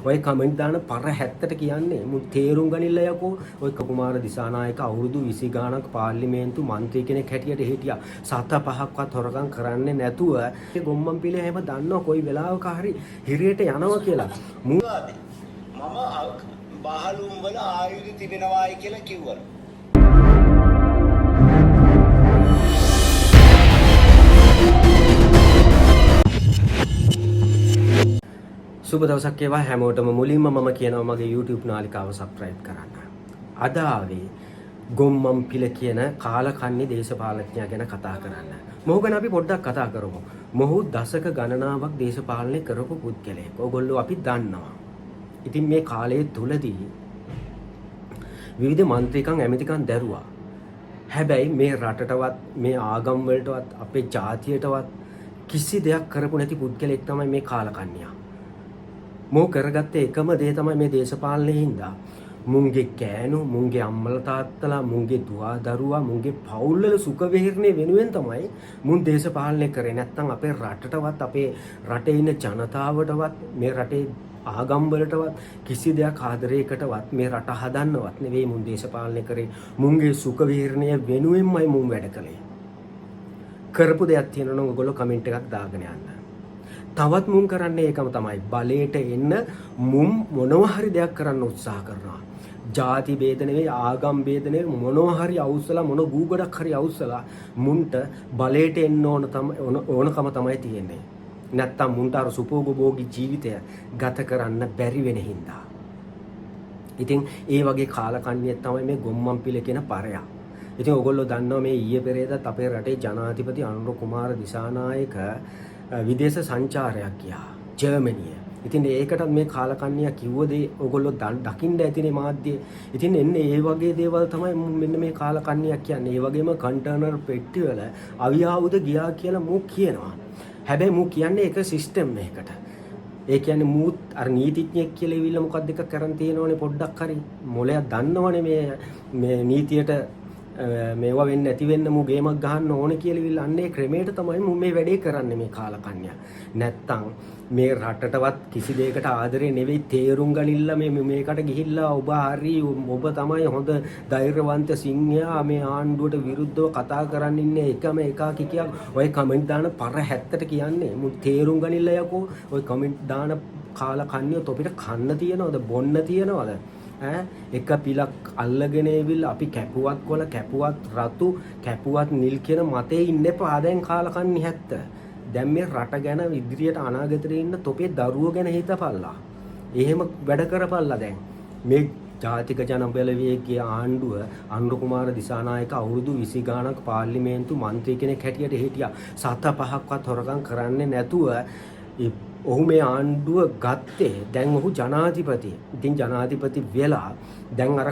ඔය කමෙන්ට් දාන පර 70ට කියන්නේ මුන් තේරුම් ගනින්න යකෝ. ඔය කුමාර දිසානායක අවුරුදු 20 ගාණක් පාර්ලිමේන්තු මන්ත්‍රී කෙනෙක් හැටියට හිටියා. සත පහක්වත් හොරකම් කරන්නේ නැතුව ඒ ගොම්මන් පිළේ හැම දන්නවා කොයි වෙලාවක හරි හිරියට යනවා කියලා. මූ මම බහලුම් වල ආයුධ තිබෙනවායි කියලා කිව්වලු. සුබ දවසක් වේවා හැමෝටම. මුලින්ම මම කියනවා මගේ YouTube නාලිකාව සබ්ස්ක්‍රයිබ් කරන්න. අද ආවේ ගොම්මන් පිළ කියන කාලකන්ණි දේශපාලඥයා ගැන කතා කරන්න. මොහු ගැන අපි පොඩ්ඩක් කතා කරමු. මොහු දශක ගණනාවක් දේශපාලනය කරපු පුද්ගලයෙක්. ඔයගොල්ලෝ අපි දන්නවා. ඉතින් මේ කාලය තුලදී විවිධ මන්ත්‍රීකම් ඇමතිකම් දැරුවා. හැබැයි මේ රටටවත් මේ ආගම් වලටවත් අපේ ජාතියටවත් කිසි දෙයක් කරපු නැති පුද්ගලයෙක් තමයි මේ කාලකන්ණියා. මොහු කරගත්තේ එකම දේ තමයි මේ දේශපාලනයේ හින්දා මුන්ගේ කෑනු, මුන්ගේ අම්මලා තාත්තලා, මුන්ගේ දුවා දරුවා, මුන්ගේ පවුල් වල සුඛ විහරණය වෙනුවෙන් තමයි මුන් දේශපාලනය කරේ. නැත්තම් අපේ රටටවත් අපේ රටේ ඉන්න ජනතාවටවත් මේ රටේ ආගම් වලටවත් කිසි දෙයක් ආදරයකටවත් මේ රට හදන්නවත් නෙවෙයි මුන් දේශපාලනය කරේ. මුන්ගේ සුඛ විහරණය වෙනුවෙන්මයි මුන් වැඩ කළේ. කරපු දෙයක් තියෙනවා නම් ඔයගොල්ලෝ කමෙන්ට් එකක් දාගෙන යන්න. තවත් මුන් කරන්නේ ඒකම තමයි. බලයට එන්න මුන් මොනවා හරි දෙයක් කරන්න උත්සාහ කරනවා. ජාති භේද නෙවෙයි, ආගම් භේද නෙවෙයි, මොනවා හරි අවුස්සලා මොන ගූගඩක් හරි අවුස්සලා මුන්ට බලයට එන්න ඕන ඕනකම තමයි තියෙන්නේ. නැත්තම් මුන්ට අර සුපෝගභෝගී ජීවිතය ගත කරන්න බැරි වෙන හින්දා. ඉතින් ඒ වගේ කාලකන්ණියක් තමයි මේ ගොම්මන් පිළ කියන පරයා. ඉතින් ඔයගොල්ලෝ දන්නවා මේ ඊයේ පෙරේදත් අපේ රටේ ජනාධිපති අනුර කුමාර දිසානායක විදේශ සංචාරයක් ගියා ජර්මනිය. ඉතින් ඒකටත් මේ කාලකන්ණියා කිව්ව දේ ඔයගොල්ලෝ දකින්න ඇතිනේ මාධ්‍යයේ. ඉතින් එන්නේ ඒ වගේ දේවල් තමයි මෙන්න මේ කාලකන්ණියා කියන්නේ. ඒ වගේම කන්ටේනර් පෙට්ටි වල අවියාවුද ගියා කියලා මූ කියනවා. හැබැයි මූ කියන්නේ ඒක සිස්ටම් එකකට. ඒ කියන්නේ මූත් අර නීතිඥයෙක් කියලා ඉවිල්ලා මොකක්ද එකක් කරන් තියෙනවනේ පොඩ්ඩක් හරි. මොලයක් දන්නවනේ මේ මේ නීතියට මේවා වෙන්නේ නැති වෙන්න මූ ගේමක් ගහන්න ඕනේ කියලා ඉවිල්ලා අන්න ඒ ක්‍රමයට තමයි මූ මේ වැඩේ කරන්නේ මේ කාලකන්ණියා. නැත්තම් මේ රටටවත් කිසි දෙයකට ආදරේ නෙවෙයි. තේරුම් ගනින්න මේ මේකට ගිහිල්ලා ඔබ හරි ඔබ තමයි හොඳ ධෛර්යවන්ත සිංහයා මේ ආණ්ඩුවට විරුද්ධව කතා කරන්න ඉන්නේ එකම එකා කිකියක්. ඔය කමෙන්ට් දාන පර 70ට කියන්නේ මු තේරුම් ගනින්න යකෝ. ඔය කමෙන්ට් දාන කාලකන්ණියෝ තොපිට කන්න තියනවද බොන්න තියනවද? ඈ එක පිලක් අල්ලගෙන ඇවිල්ලා අපි කැපුවත් කොළ කැපුවත් රතු කැපුවත් නිල් කියන මතේ ඉන්න එපා දැන් කාලකන්ණි 70. දැන් මේ රට ගැන ඉදිරියට අනාගතේ ඉන්න තොපේ දරුවෝ ගැන හිතපල්ලා. එහෙම වැඩ කරපල්ලා දැන්. මේ ජාතික ජන බලවේගයේ ආණ්ඩුව අනුර කුමාර දිසානායක අවුරුදු 20 ගාණක් පාර්ලිමේන්තු මන්ත්‍රී කෙනෙක් හැටියට හිටියා. සත පහක්වත් හොරකම් කරන්නේ නැතුව ඔහු මේ ආණ්ඩුව ගත්තේ. දැන් ඔහු ජනාධිපති. ඉතින් ජනාධිපති වෙලා දැන් අර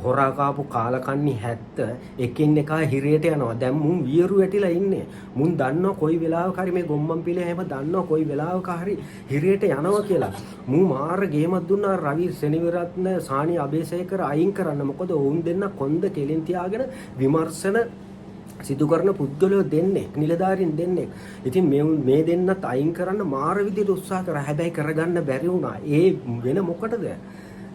හොරා කාපු කාලකන්ණි 70 එකින් එකා හිරේට යනවා. දැන් මුන් වියරු වැටිලා ඉන්නේ. මුන් දන්නවා කොයි වෙලාවක හරි මේ ගොම්මන් පිළේ හැම දන්නවා කොයි වෙලාවක හරි හිරේට යනවා කියලා. මූ මාර ගේමක් දුන්නා රවි සෙනවිරත්න සානි අබේසේකර අයින් කරන්න. මොකද ඔවුන් දෙන්න කොන්ද කෙලින් තියාගෙන විමර්ශන සිදු කරන පුද්ගලයෝ දෙන්නෙක්, නිලධාරීන් දෙන්නෙක්. ඉතින් මේ දෙන්නත් අයින් කරන්න මාර විදියට උත්සාහ කරා. හැබැයි කරගන්න බැරි වුණා. ඒ වෙන මොකටද?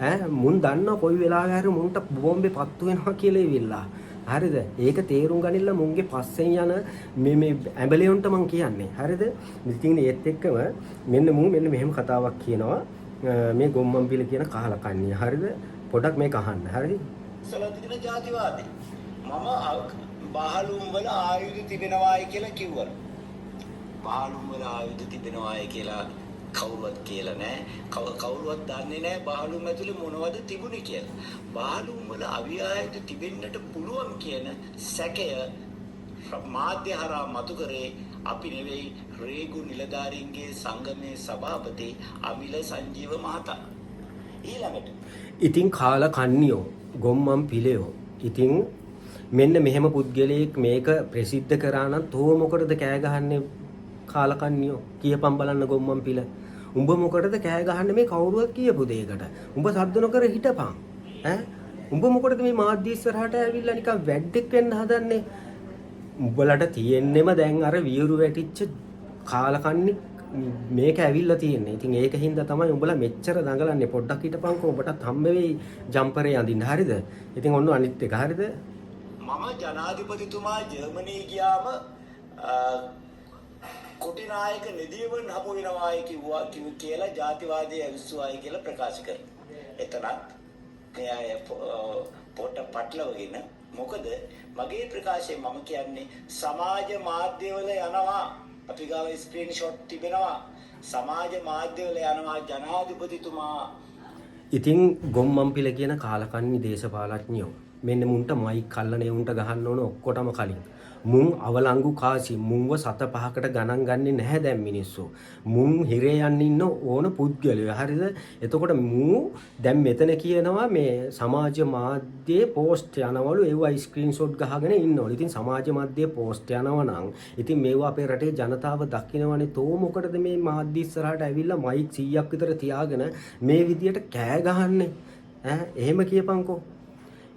ඈ මුන් දන්නවා කොයි වෙලාවෙ හරි මුන්ට බෝම්බේ පත්තු වෙනවා කියලා ඉවිල්ලා. හරිද? ඒක තේරුම් ගනින්න මුන්ගේ පස්සෙන් යන මේ මේ ඇඹලෙවුන්ට මං කියන්නේ. හරිද? ඉතින් ඒත් එක්කම මෙන්න මූ මෙන්න මෙහෙම කතාවක් කියනවා මේ ගොම්මන් පිළ කියන කාලකන්ණිය. හරිද? පොඩක් මේක අහන්න. හරිද? ඉස්සලා තිබෙන ජාතිවාදී. මම බහලුම් වල ආයුධ තිබෙනවායි කියලා කිව්වලු. බහලුම් වල ආයුධ තිබෙනවායි කියලා කවුරුවත් කියලා නෑ. කවුරුවත් දන්නේ නෑ බහලුම් ඇතුලේ මොනවද තිබුණේ කියලා. බහලුම් වල අවි ආයුධ තිබෙන්නට පුළුවන් කියන සැකය මාධ්‍ය හරහා මතු කරේ අපි නෙවෙයි, රේගු නිලධාරීන්ගේ සංගමේ සභාපති අමිල සංජීව මහතා. ඊළඟට ඉතින් කාලකන්ණියෝ ගොම්මන් පිළයෝ ඉතින් මෙන්න මෙහෙම පුද්ගලයෙක් මේක ප්‍රසිද්ධ කරා නම් තෝ මොකටද කෑ ගහන්නේ කාලකන්ණියෝ? කියපන් බලන්න ගොම්මන් පිළ. උඹ මොකටද කෑ ගහන්නේ මේ කවුරුවත් කියපු දෙයකට? උඹ සද්ද නොකර හිටපන්. ඈ උඹ මොකටද මේ මාධ්‍ය ඉස්සරහට ඇවිල්ලා නිකන් වැඩෙක් වෙන්න හදන්නේ? උඹලට තියෙන්නෙම දැන් අර වියරු වැටිච්ච කාලකන්ණි මේක ඇවිල්ලා තියෙන්නේ. ඉතින් ඒක හින්දා තමයි උඹලා මෙච්චර දඟලන්නේ. පොඩ්ඩක් හිටපන්කෝ, උඹටත් හම්බ වෙයි ජම්පරේ අඳින්න. හරිද? ඉතින් ඔන්න අනිත් එක. හරිද? මම ජනාධිපතිතුමා ජර්මනී ගියාම කොටිනායක නිදියවන් හමු වෙනවායි කිව්වා කියලා ජාතිවාදී ඇවිස්සුවායි කියලා ප්‍රකාශ කරනවා. එතනත් මේ අය පොට පටලවගෙන, මොකද මගේ ප්‍රකාශය මම කියන්නේ සමාජ මාධ්‍යවල යනවා, අපි ගාව ස්ක්‍රීන්ෂොට් තිබෙනවා, සමාජ මාධ්‍යවල යනවා ජනාධිපතිතුමා. ඉතින් ගොම්මන්පිල කියන කාලකන්ණි දේශපාලඥයෝ මෙන්න මුන්ට මයික් අල්ලන උන්ට ගහන්න ඕන ඔක්කොටම කලින්. මුන් අවලංගු කාසි, මුන්ව සත පහකට ගණන් ගන්නේ නැහැ දැන් මිනිස්සු. මුන් හිරේ යන්න ඉන්න ඕන පුද්ගලයෝ. හරිද? එතකොට මූ දැන් මෙතන කියනවා මේ සමාජ මාධ්‍යයේ පෝස්ට් යනවලු, ඒවා ස්ක්‍රීන්ෂොට් ගහගෙන ඉන්නවලු. ඉතින් සමාජ මාධ්‍යයේ පෝස්ට් යනවා නම් ඉතින් මේවා අපේ රටේ ජනතාව දකින්නවනේ. තෝ මොකටද මේ මාධ්‍ය ඉස්සරහට ඇවිල්ලා මයික් 100ක් විතර තියාගෙන මේ විදියට කෑ ගහන්නේ? ඈ එහෙම කියපන්කෝ.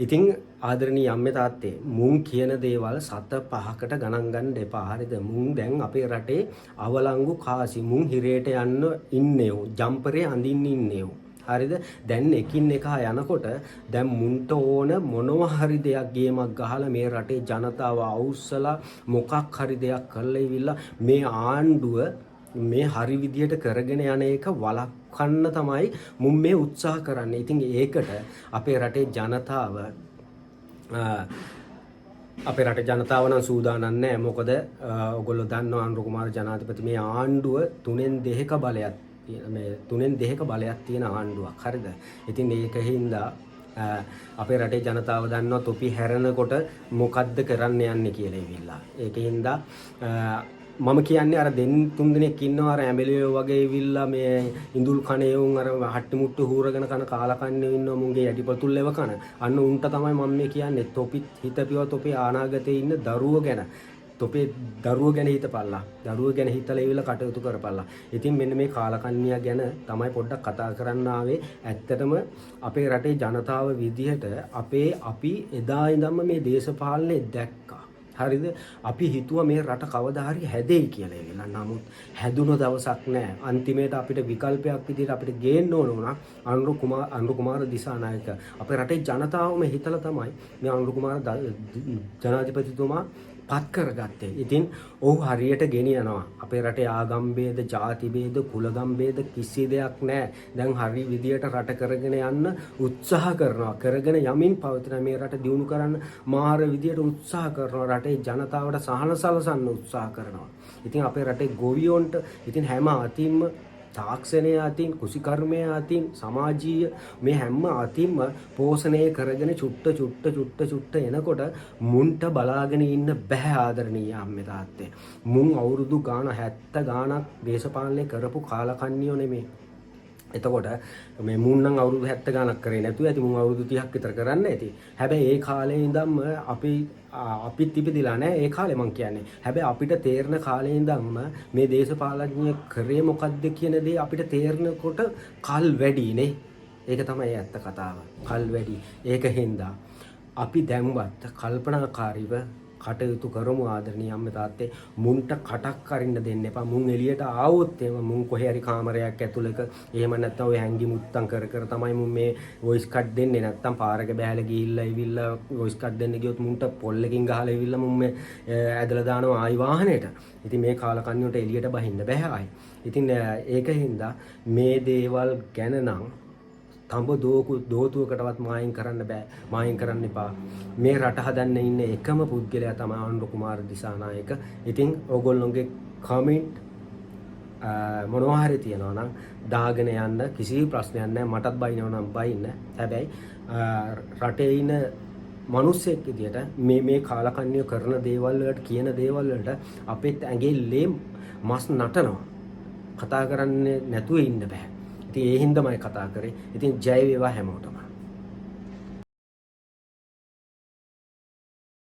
ඉතින් ආදරණීය අම්මේ තාත්තේ, මුන් කියන දේවල් සත පහකට ගණන් ගන්න එපා. හරිද? මුන් දැන් අපේ රටේ අවලංගු කාසි. මුන් හිරේට යන්න ඉන්නේ, ජම්පරේ අඳින්න ඉන්නේ. හරිද? දැන් එකින් එක යනකොට දැන් මුන්ට ඕන මොනවා හරි දෙයක් ගේමක් ගහලා මේ රටේ ජනතාව අවුස්සලා මොකක් හරි දෙයක් කරලා ඉවිල්ලා මේ ආණ්ඩුව මේ හරි විදියට කරගෙන යන එක වළක්වන්න තමයි මුන් මේ උත්සාහ කරන්නේ. ඉතින් ඒකට අපේ රටේ ජනතාව නම් සූදානම් නෑ. මොකද ඔයගොල්ලෝ දන්නවා අනුර කුමාර ජනාධිපති මේ ආණ්ඩුව තුනෙන් දෙකක බලයක් තියෙන, මේ තුනෙන් දෙකක බලයක් තියෙන ආණ්ඩුවක්. හරිද? ඉතින් ඒක හින්දා අපේ රටේ ජනතාව දන්නවා තොපි හැරෙනකොට මොකද්ද කරන්න යන්නේ කියලා ඉවිල්ලා. ඒක හින්දා මම කියන්නේ අර දෙන් තුන් දෙනෙක් ඉන්නවා අර ඇඹිලියෝ වගේ ඉවිල්ලා මේ ඉඳුල් කනේ උන්, අර හට්ටි මුට්ටු හූරගෙන කන කාලකන්ණියෝ ඉන්නවා මුන්ගේ යටිපතුල් ලෙව කන. අන්න උන්ට තමයි මම මේ කියන්නේ, තොපිත් හිතපිව තොපේ අනාගතේ ඉන්න දරුවෝ ගැන. තොපේ දරුවෝ ගැන හිතපල්ලා. දරුවෝ ගැන හිතලා ඉවිල්ලා කටයුතු කරපල්ලා. ඉතින් මෙන්න මේ කාලකන්ණියා ගැන තමයි පොඩ්ඩක් කතා කරන්න ආවේ. ඇත්තටම අපේ රටේ ජනතාව විදිහට අපි එදා ඉඳන්ම මේ දේශපාලනේ දැක්කා. හරිද? අපි හිතුවා මේ රට කවදා හරි හැදෙයි කියලා එවිලා. නමුත් හැදුන දවසක් නෑ. අන්තිමේට අපිට විකල්පයක් විදිහට අපිට ගේන්න ඕන වුණා අනුර කුමාර දිසානායක. අපේ රටේ ජනතාවම හිතලා තමයි මේ අනුර කුමාර ජනාධිපතිතුමා පත් කරගත්තේ. ඉතින් ඔහු හරියට ගෙනියනවා. අපේ රටේ ආගම් භේද, ජාති භේද, කුලගම් භේද කිසි දෙයක් නෑ. දැන් හරි විදියට රට කරගෙන යන්න උත්සාහ කරනවා. කරගෙන යමින් පවතින මේ රට දියුණු කරන්න මාර විදියට උත්සාහ කරනවා. රටේ ජනතාවට සහන සලසන්න උත්සාහ කරනවා. ඉතින් අපේ රටේ ගොවියොන්ට ඉතින් හැම අතින්ම, තාක්ෂණය අතින්, කෘෂිකර්මය අතින්, සමාජීය මේ හැම අතින්ම පෝෂණය කරගෙන චුට්ට චුට්ට චුට්ට චුට්ට එනකොට මුන්ට බලාගෙන ඉන්න බැහැ ආදරණීය අම්මේ තාත්තේ. මුන් අවුරුදු ගාන 70 ගාණක් දේශපාලනය කරපු කාලකන්ණියෝ නෙමෙයි. එතකොට මේ මුන් නම් අවුරුදු 70 ගාණක් කරේ නැතුව ඇති, මුන් අවුරුදු 30ක් විතර කරන්න ඇති. හැබැයි ඒ කාලේ ඉඳන්ම අපිත් ඉපදිලා නැහැ ඒ කාලේ මං කියන්නේ. හැබැයි අපිට තේරෙන කාලේ ඉඳන්ම මේ දේශපාලඥය කරේ මොකද්ද කියන දේ අපිට තේරෙනකොට කල් වැඩි නේ. ඒක තමයි ඇත්ත කතාව. කල් වැඩි. ඒක හින්දා අපි දැන්වත් කල්පනාකාරීව කටයුතු කරමු ආදරණීය අම්මේ තාත්තේ. මුන්ට කටක් අරින්න දෙන්න එපා. මුන් එළියට ආවොත් එහෙම මුන් කොහේ හරි කාමරයක් ඇතුළක, එහෙම නැත්නම් ඔය හැංගි මුත්තම් කර කර තමයි මුන් මේ වොයිස් කට් දෙන්නේ. නැත්නම් පාරක බෑලා ගිහිල්ලා ඉවිල්ලා වොයිස් කට් දෙන්න ගියොත් මුන්ට පොල්ලකින් ගහලා ඉවිල්ලා මුන් මේ ඇදලා දානවා ආයි වාහනේට. ඉතින් මේ කාලකන්ණියට එළියට බහින්න බෑ ආයි. ඉතින් ඒක හින්දා මේ දේවල් ගැන නම් තඹ දෝතුවකටවත් මායිම් කරන්න බෑ. මායිම් කරන්න එපා. මේ රට හදන්න ඉන්න එකම පුද්ගලයා තමයි අනුර කුමාර දිසානායක. ඉතින් ඕගොල්ලොන්ගේ කමෙන්ට් මොනවා හරි තියෙනවා නම් දාගෙන යන්න, කිසි ප්‍රශ්නයක් නැහැ. මටත් බයිනවා නම් බයින්න. හැබැයි රටේ ඉන්න මිනිස්සෙක් විදියට මේ මේ කාලකන්ණිය කරන දේවල් වලට, කියන දේවල් වලට අපේත් ඇඟේ ලේ මස් නටනවා. කතා කරන්නේ නැතුව ඉන්න බෑ. ඉතින් ඒ හින්දාමයි කතා කරේ. ඉතින් ජය වේවා හැමෝටම.